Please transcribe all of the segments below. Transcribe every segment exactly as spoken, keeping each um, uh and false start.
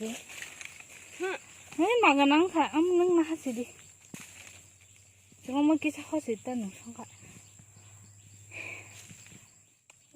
Hei, maga nang kha, am nang na hasi di. Chwngma kisa hosi ta nang song kha.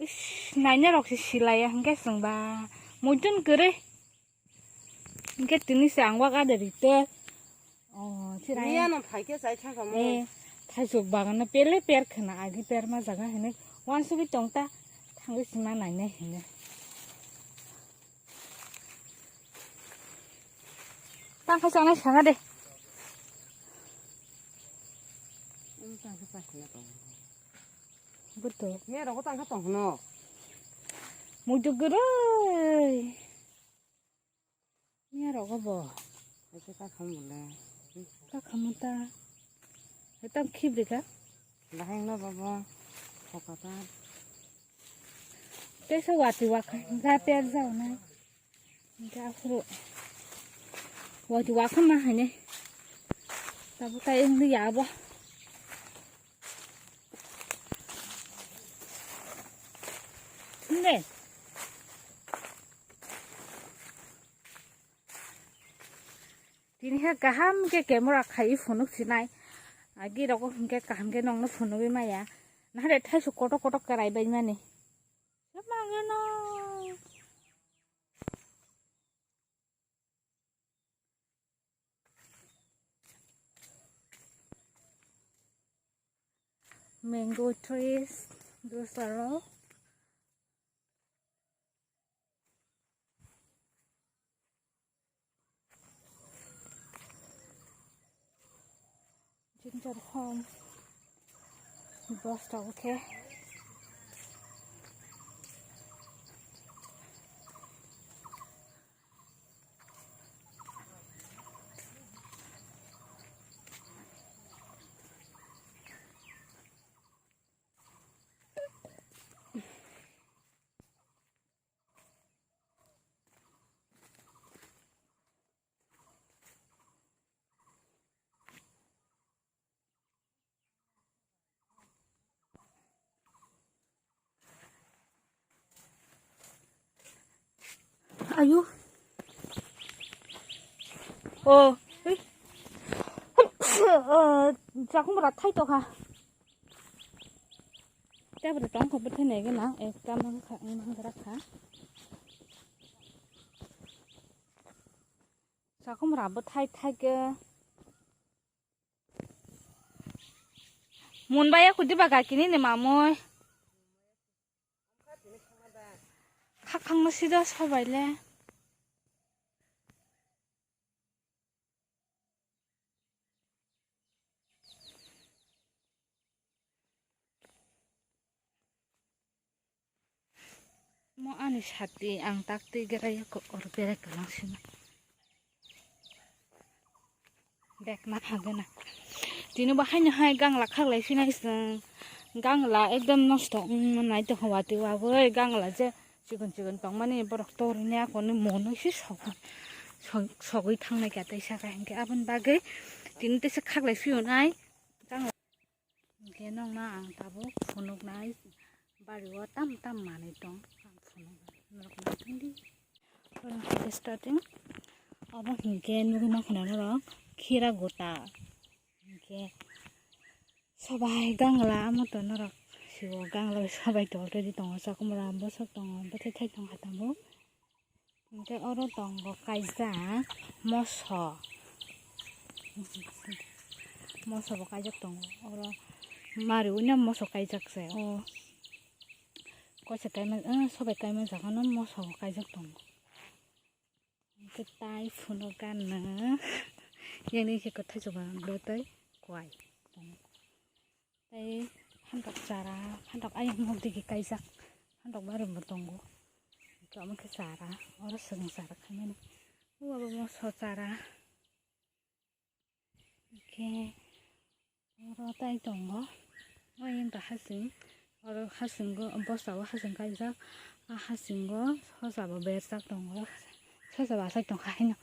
Ish, naina rok se silai ya, hingke chwng ba. Muitun kwrwi. Hingke tini se ang wak ada rite. Oh, chirai. Miya no phaikhe chai thangkha mo. Eh, thaisuk bagano pele per khna agi per ma jaga hene. Wan sugi tong ta. Thangwi sima nainai hene. Tang kha changnai sanga de. Buto. Miya rogo tang kha tong khno. Muitu kwrwi. Miya rogo bo. Ese ka kham bole. Ka khamu ta. Etam khibri ka. Lahai no babo. Kokata. Tesa wati wak ga per jao na. Ga phuru. Wati wak ma hane. Tabu ta eng li ya bo. Nde. Tini khe kaham khe camera khai phunuk sinai. Agi rok hwnkhe kaham khe nokno phunugwi maya. Nahare thaisu kotok kotok khe raibai mani. Mangeno. Mango trees, those are all. Ginger home. Bus stop, okay. Ayu. Oh. Ui. Oh, jakung berat thai to kha. Tei bwrwi tong kha bwthai nai gana ekta mang kha, mang gra kha. Sakhum rabo thai thai ke. Mun bai ya kudi ba ga kini ni mamoi. Kha khang no sida sabai le. Mo ani sati ang tak twi gerai ko or berai kalang sima. Bek ma hagena. Tini bo haino hai gangla khaklai sinai song. Gangla ekdom nosto wng nai to hwa twi waboi gangla je. Chikon chikon tongmani borok torine akoni mono se sogwi, sog-, sogwi thangnai kha tei saka hinkhe aboni bagwi tini teisa khaklai phiyonai. Tamo hinkhe nokna ang tabuk phunuknai bario tam tam manwi tong ang phunuknai norok naitongdi. Oro hinkhe starting obo hinkhe nugwi mankha norok khira gota hinkhe. Sobai gangla amo to norok siwo gangla bai sobai to already tongo chakhumra bwswk tongo bwthai thai tongkha tabuk. Hinkhe oro tongo kaijak moso. Moso bo kaijak tongo oro mariwi no moso kaijak se o koisa kaima sobai kaima jaga no moso bo kaijak tongo. Hwnkhe tai phunuk ganna. Yang ni khe kwthai chuba bwtwi kwai. Tei phantok chara, phantok ayang mok digi kaijak. Phantok barwi bo tongo. Hwnkhe omo khe chara, oro swkang chara khaimani. O abo moso chara. Hwnkhe oro tai tongo. O ayang ta hasing. Oro hasingo, bostao hasing kaijak. A hasingo sosabo berjak tongo. Sosabo asai tongkha haino.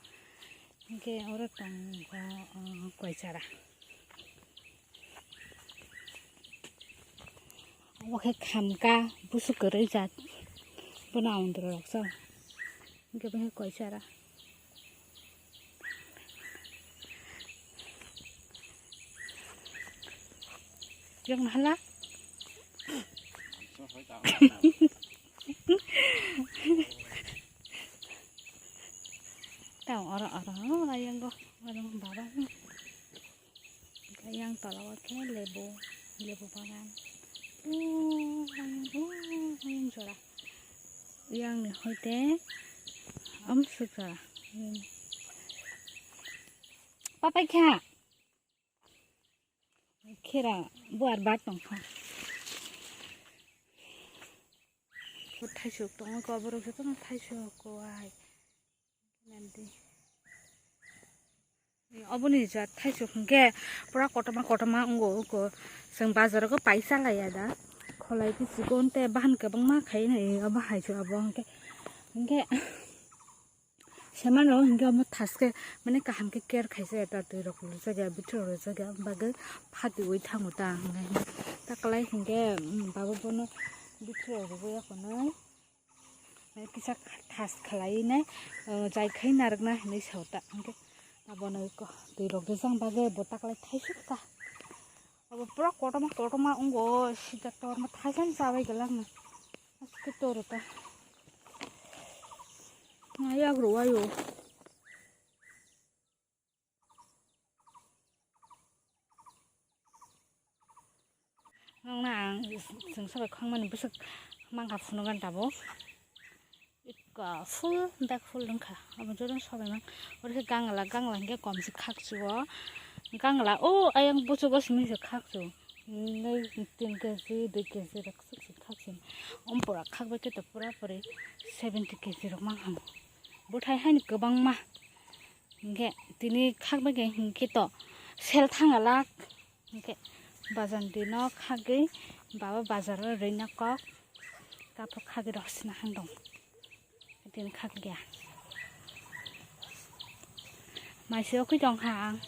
Hwnkhe oro tongo, o, koi chara. Obo khe khamka, busu kwrwi jat. Bono aundro rok sa. Hwnkhe bo khe koi chara. Yang hala. Tao oro oro yang go, oro baba. Yang tola o khe lebu, lebu bagan. Oh, yang, oh, yang jora. Yang ni hoite amsuk jora. Papai kha. Khera buar bat tongkha. Thaisuk tongo, koborok jotono thaisuk kowai. Nandi. Oboni jat thaisuk hwnkhe pura kotorma kotorma wngo, wngo. Chwng bazaro khe paisa laiya da. Kholai khe chikon tei bahan kwbangma khai nai obo hai se obo hwnkhe. Hwnkhe. Semano hwnkhe omo thaske mane kaham khe care khaijak ya ta, twi rok rwjak ya, bithi rok rwjak ya, bagwi phatiwi thango ta hwnkhe. Taklai hwnkhe, um, baba bono bithi rok rwwi ya khwnwi, mane kisa thas khlaiwi nai, uh, jai khai narwkna hinwi sao ta hwnkhe. Abono twi rok rwjak bagwi bo taklai thaisuk ta. Abo pura kotorma kotorma wngo, sida torma thaisani chabai glak no. Aske toro ta. Ayagro ayo. Nokna ang chwng sabai khangmani bwswk mangkha phunukgani tabuk. Ekka full bag full wngkha. Abo joto sobaimang. Oro khe gangla, gangla hinkhe komsi khakchio. Gangla o ayang buchugo simi se khakchio. Nei tin keji, dui keji rok swk se khakchio. Om pura khakbai khe to pura puri seventy keji rok mangham. Bwthai haino kwbangma. Hinkhe tini khakbai khe hinkhe to sel thangala. Hinkhe bazar dino khagwi baba bazaro rwina kok, taphok khagwi rok sina handong. Tini khakliya. Maisi okwi tongkha ang.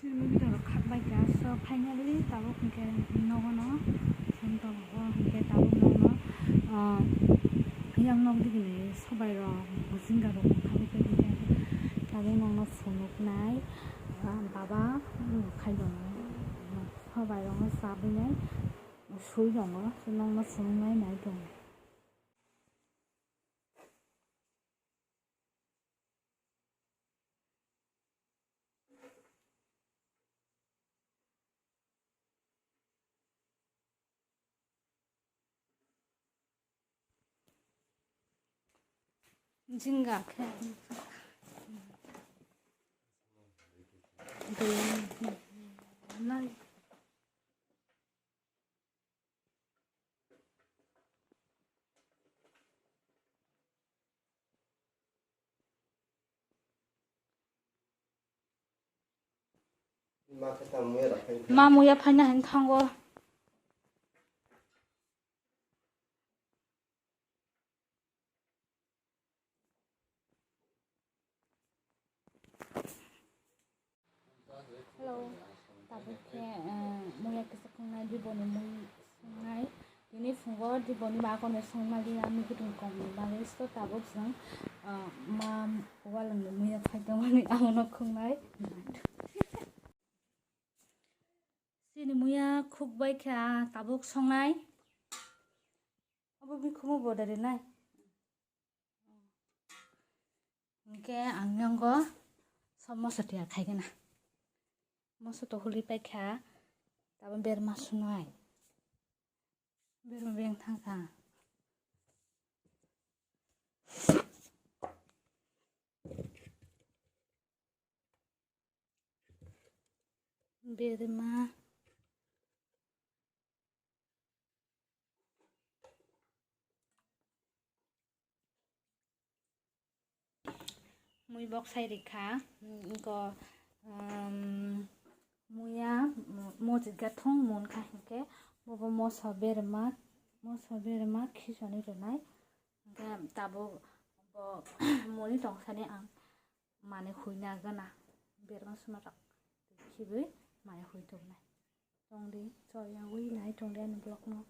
Chini video rok khakbai kha. So finally tabuk hinkhe nogono phone tongo, hinkhe tabuk nogono, ah, yang nok digini sobai rok, jinga rok khabui khe hinkhe tabuk nogono phunuknai, ah, baba, um, khai tongo, sobai rokno chabwi nai sui tongo, nogono phunuknai nai tongo. Jinga khe. Ma muya phaina hin thango. Hello, tabuk khe, eh, muya kisa khwngnai, diboni mui swngnai. Tini phungo diboni bagwi songmaliya, mui kutung kongni bagwi. So tabuk chwng, eh, ma walwngni muya phai tongmani, abono khwngnai. Chini muya khukbai kha, tabuk songnai. Abo bikhumo boda rinai. Hinkhe ang yango sob moso tiyar khaigwna. Moso to huli paikha, tabuk berma sunai. Berma beng thangkha. Berma. Mui bok sai rikha, iko, um, muya, mo-, mojit gathung munkha hinkhe, bobo moso berma, moso berma khisoni rwnai, hinkhe tabuk bo muni tongsani ang. Mane huina gana berma suma rok khibui mane hui tongnai. Tongdi choyaui nai tongdi ani vlog no.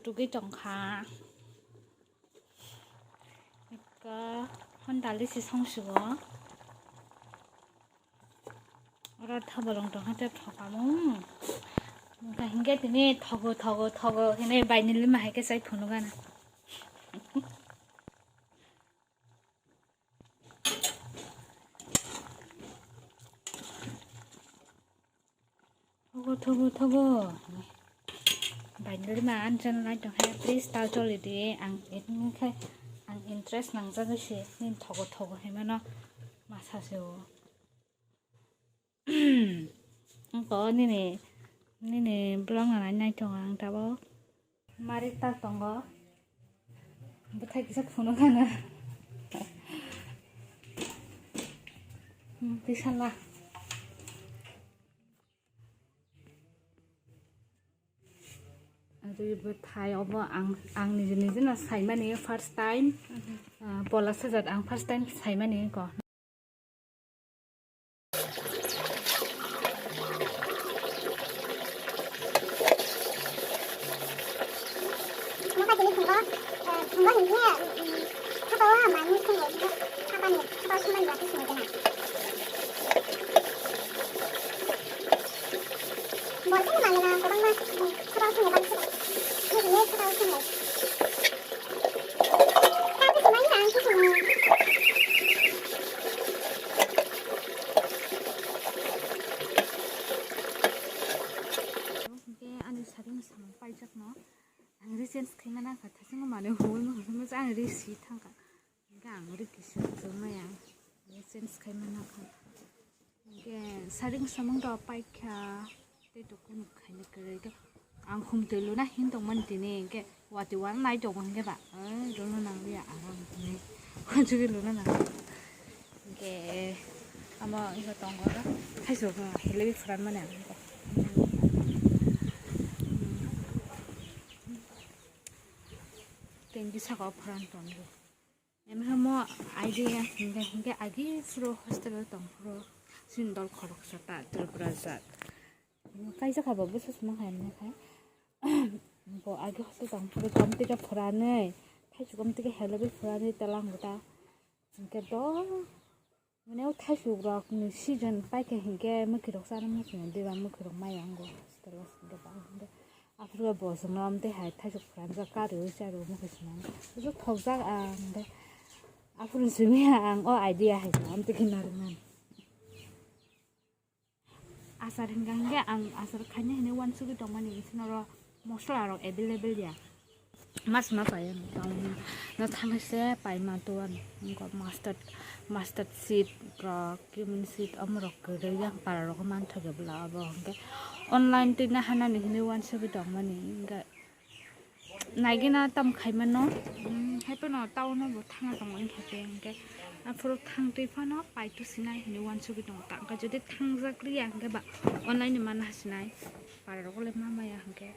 Tugwi tongkha. Ekka hon dali se songsigo. Oro thabolong tongkha tei thokamung. Wngkha hinkhe tini thogo, thogo, thogo hinwi baini lima hai khe chai phunukgana. Thogo, thogo, thogo. Baini lima ani channel nai tongkhe, please ta choli di. Ang, ang interest nangjagwi se nini thogo, thogo hinmano masa se o. Ang ko nini, nini vlog no nai nai tongo ang tabuk. Mari tak tongo. Bwthai kisa phunukgana. Hmm, tisala. Ari bwthai obo ang, ang niji niji no saimani first time. Ah, pola sajak ang first time saimani ko. Noka tini thwngwi, eh, thwngwi hinkhe, mm, thapa o hamani thwngwi hinkhe thapani, thapa o swngnani yakhe swnwi gana. Bo chini manwi na kwbangma, mm, thapa o swngnai bang swngnai. Nini thapa o swngnai. Hwnkhe ani sakni samung paijakno ang ri change khaimana kha, thasingo manwi hwnwi ma hwnwi ma ang ri si thangkha. Hwnkhe ang ri kisa chwngmaya, ri change khaimana kha. Hwnkhe saring samung rok paikha, tei to kunu khaina kwrwi khe ang khumtwi luna hin tongmani tini, hwnkhe watwi wan nai tongo hwnkhe ba, oi, luna nangliya ang hinwi uansugwi luna nango. Hwnkhe amo wngkha tongo, thaisok no helebi phuranmani ang. Tei saka o phuran tongo. Emhamo idea hinkhe, hinkhe agi phuru hostel o tong phuru chini dol khoroksa ta Tripura jat. Kaisa kha bo bwsa suma kha emne khai. Bo agi hostel tong phuru gom tike phuranwi, thaisuk gom tike helogwi phuranwi telang ta. Hinkhe dol mane o thaisuk rok ni season paikha hinkhe mwkhwirok chana muchungya, deba mwkhwirok maya wngo hostel o hinkhe ba hinkhe. Aphuru bo chwngno amtwi hai thaisuk phuranjak, karwi charwi mwkhwi swnam. Bujo thokjak ang de. Aphuru simi ang o idea hai no amtwi khe narwknani. Achar hinkha hinkhe ang achar khaina hinwi uansugwi tongmani, chini oro mosola rok available ya. Mas ma pai ano town no thangwi se pai ma to ano. Mustard, mustard seed rok, cumin seed omo rok kwrwi yang para rok manthogo bwla obo hinkhe online twi nahanani hinwi uansugwi tongmani hinkhe. Naigina tam khaimano, mm, hai phano town o bo thangna tongo wngkha khe, hinkhe aphuru thangtwi phano paito sinai hinwi uansugwi tongo. Ta wngkha jodi thangjak liya hinkhe ba online ni mana sinai, para rogo le ma maya hinkhe,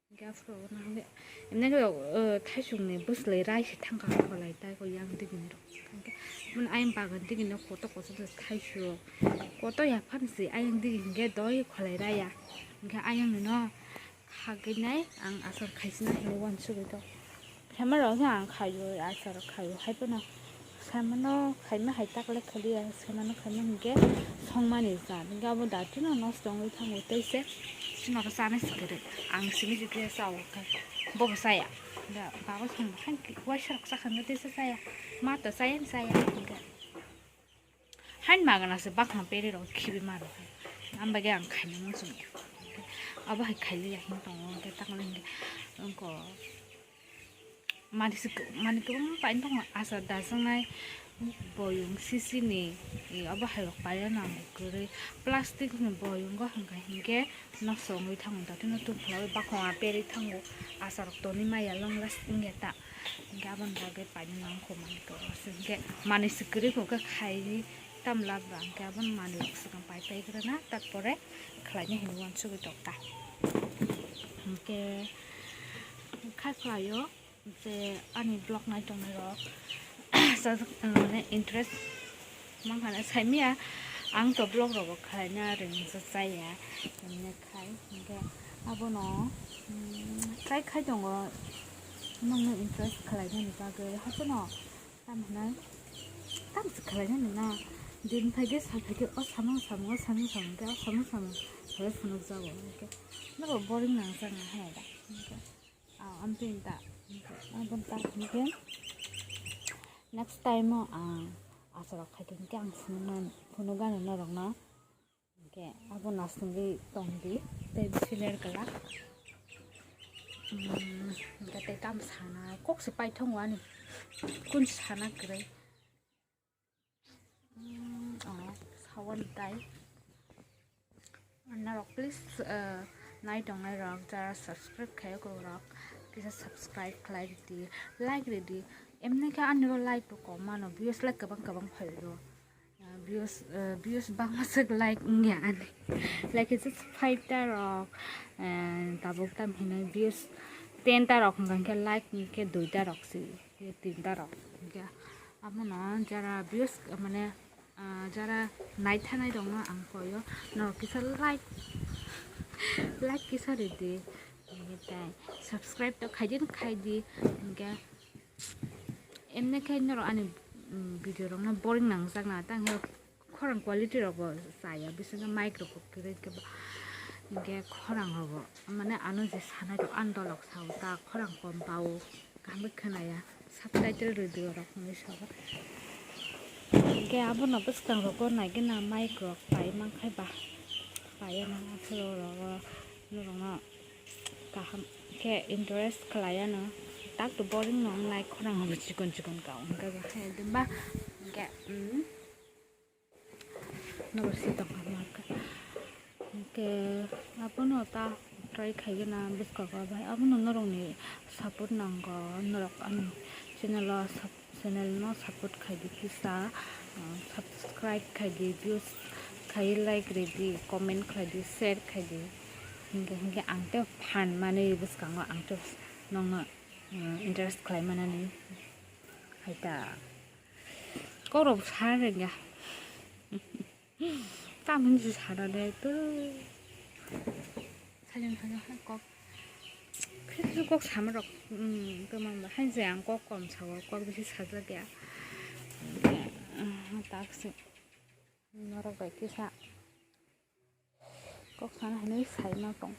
hinkhe aphuru na hinkhe emne khe, uh, thaisung ni bwswlai rai se thangkha kholai tai ko yang digini rok hinkhe, mani ayang bagan digini kotor kotor thaisung kotor ya phan se ayang digi hinkhe doi kholai raya hinkhe ayang ni no. Hagwi nai ang achar khaisina hinwi uansugwi tong. Khaima rok khe ang khaio, achar khaio hai phano. Saimano khaima hai takle khaliya, saimano khaima hinkhe songmani cha. Hinkhe abo datino nosto wngwi thango tei se. Chini oro chana se kwrwi. Ang simi jikhe cha o khe. Bobo chaya. Da baba song hai waisa rok chakha tei se chaya. Ma to chaya chaya hinkhe. Hain magana se bakha peri rok khibi ma rok. Am bagwi ang khaina muchung ya. Abo hai khaili ya hin tongo, hwnkhe takno hwnkhe, wngko mani se, mani kwbangma paina tongo, achar dajaknai boyong sisini, abo hai rok paina nango kwrwi plastic ni boyongo hwnkha hinkhe. Nosto wngwi thango, datino tubukhlawi bakho a perwi thango, achar rok tonwi maya long last wngya ta, hinkhe aboni bagwi paina nangkho manwi kwrwi se, hinkhe manwi se kwrwi kho khe khaini tamla ba, hinkhe aboni manwi rok swkang pai pai kwrwna, tarpore khlaina hinwi uansugwi tokta, hinkhe khai khlaio. Je ani vlog nai tongnai rok sajak, mane interest mankha na saimya, ang to vlog rok bo khlaina ringsa chaya, emne khai hinkhe Abono, mm, try khai tongo, nokno impress khlainani bagwi. Haikhe no, tamo hinai, tamo se khlainani na, din phaikhe, sal phaikhe, o samung samung, o samung samung khe, o samung samung, khe phunukjago. Hwnkhe nobo boring nangjakna hai da. Hwnkhe, ah, amtwi da. Hwnkhe, aboni ta hwnkhe, next time o ang aswk rok phaikhe hwnkhe ang phunuknani, phunukgano norokno. Hwnkhe abo nasingwi tongdi, tei bisi ler glak. Mm, hwnkhe tei tamo sana, kok se paithongo ani, kun sana kwrwi. Mm, oh, sawan tai. Norok please, eh, nai tongnai rok, jara subscribe khaiyok rok, kisa subscribe khlai ridi, like ridi. Emni khe ani ro like bo kom mano, views like kwbang kwbang phaio. Ah, views, eh, views bangma swk like wngya ani. Like just five ta rok, eh, tabuk tam hinai views ten ta rok hwnkha khe like ni khe dui ta rok si, tin ta rok. Hwnkhe abono jara views mane, ah, jara naithanai rokno ang koyo, norok kisa like, like kisa ridi. Hwnkhe tai subscribe to khaidi khaidi. Hwnkhe emni khe norok ani, mm, video rokno boring nangjakna, tang khe khorang quality rok bo chaya, bisingo mic rok bo kwrwi khe bo, hinkhe khorang rok bo, mane ano je sanai rok ani dolok sao, ta khorang kom pao, kaham khe khwnaya, subtitle rwdi rok hinwi sao. Hinkhe abono bwskang rogo naigwna mic rok pai mankhe ba, paiya nang aswk rok norokno. Kaham khe interest khlai ano, tak to boring no wngnai, khorang bo chikon chikon ka wngkha, hwnkhe ba hwnkhe, mm, nobo si tongkha, hwnkhe abono ta try khaigwna bwskango, bai abono norokni support nango, norok ani channel o sub-, channel no support khaidi kisa, uh, subscribe khaidi, views khai, like ridi, comment khlaidi, share khaidi. Hinkhe, hinkhe ang tei phan manwi bwskango ang tei nokno, uh, interest khlai manani. Hai ta. Korok sa rwngya. Tamoni se sana de to. Sajang sajang hai kok. Khe kok sama rok. Hmm, to mang ba hai je ang kok kom sao, kok bisi sajak ya. Hmm, tak se. Norok bai kisa. Kok sana hinwi sai ma tong.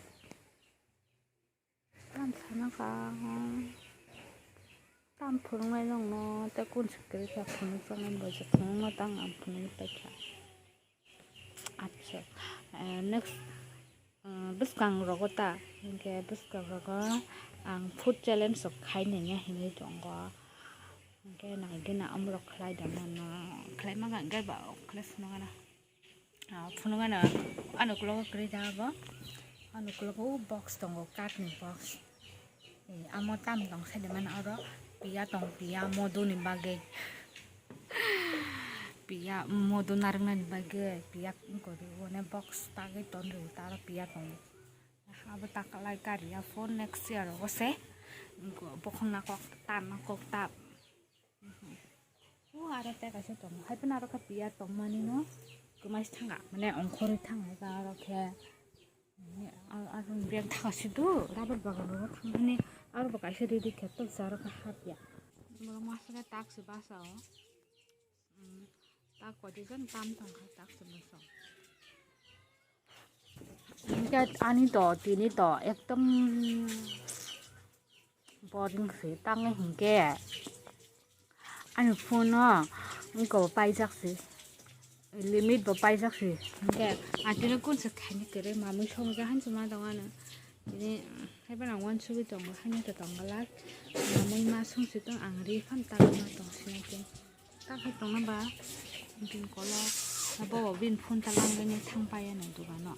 Tam sana ka, hmm. Tam phunuknai nokno tei kun se kwrwi kha phunukjaknai bo je phunukno tang ang phunuknai paikha. Acha, eh, next, eh, bwskang rogo ta, hinkhe bwskang rogo ang food challenge rok khai naiya hinwi tongo. Hinkhe naigwna omorok khlai da mano, khlai mano hinkhe ba khlai phunukgana. Ah, phunukgana, ano uklogo kwrwi da abo. Ano uklogo box tongo, katni box. Eh, amo tam tong side mano oro piya tong, piya modoni bagwi. Piya modo narwknani bagwi, piya wngkha ri, one box tagwi ton ri, ta oro piya tongo. Abo ta kwlai kariya phone next year o se. Bokhong na kok ta, na kok ta. O aro tei kaisa tongo. Hai phano aro khe piya tongmani no kwmai thanga, mane ongkhorwi thanga aro khe. Aro, aro bag thanga sidu rubber bagan ro thangmani aro bo kaisa ready khe toksa aro khe hapya. Borok masa khe tak se basa o. Hmm, tak koti jon tam tong kha tak se basa o. Hinkhe ani to tini to ekdom boring se tangwi hinkhe ani phone o wngkha bo paijak se, limit bo paijak se. Hinkhe ang tini kun se khaini kwrwi mamwi songja hanse ma tong ano tini haiphano ang uansugwi tongo haino to tong glak mamwi ma songsi tong ang ri phano tangwi ma tong sini tini. Takhai tongna ba bini kolok, abo bini phone ta langwi thang paiya nang dogano.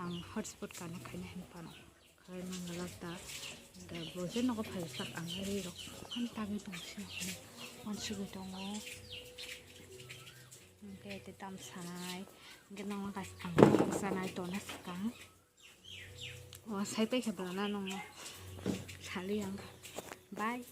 Ang hotspot connect khaina hin phano khai mangalak ta. Da bo je nogo phai sak ang ri rok phan tagwi tong sini. Uansugwi tongo. Hinkhe tei tam sanai. Hinkhe nokno kaisa ang sanai tona swkang. O sai paikha bwlana nokno. Sali ang. Bye.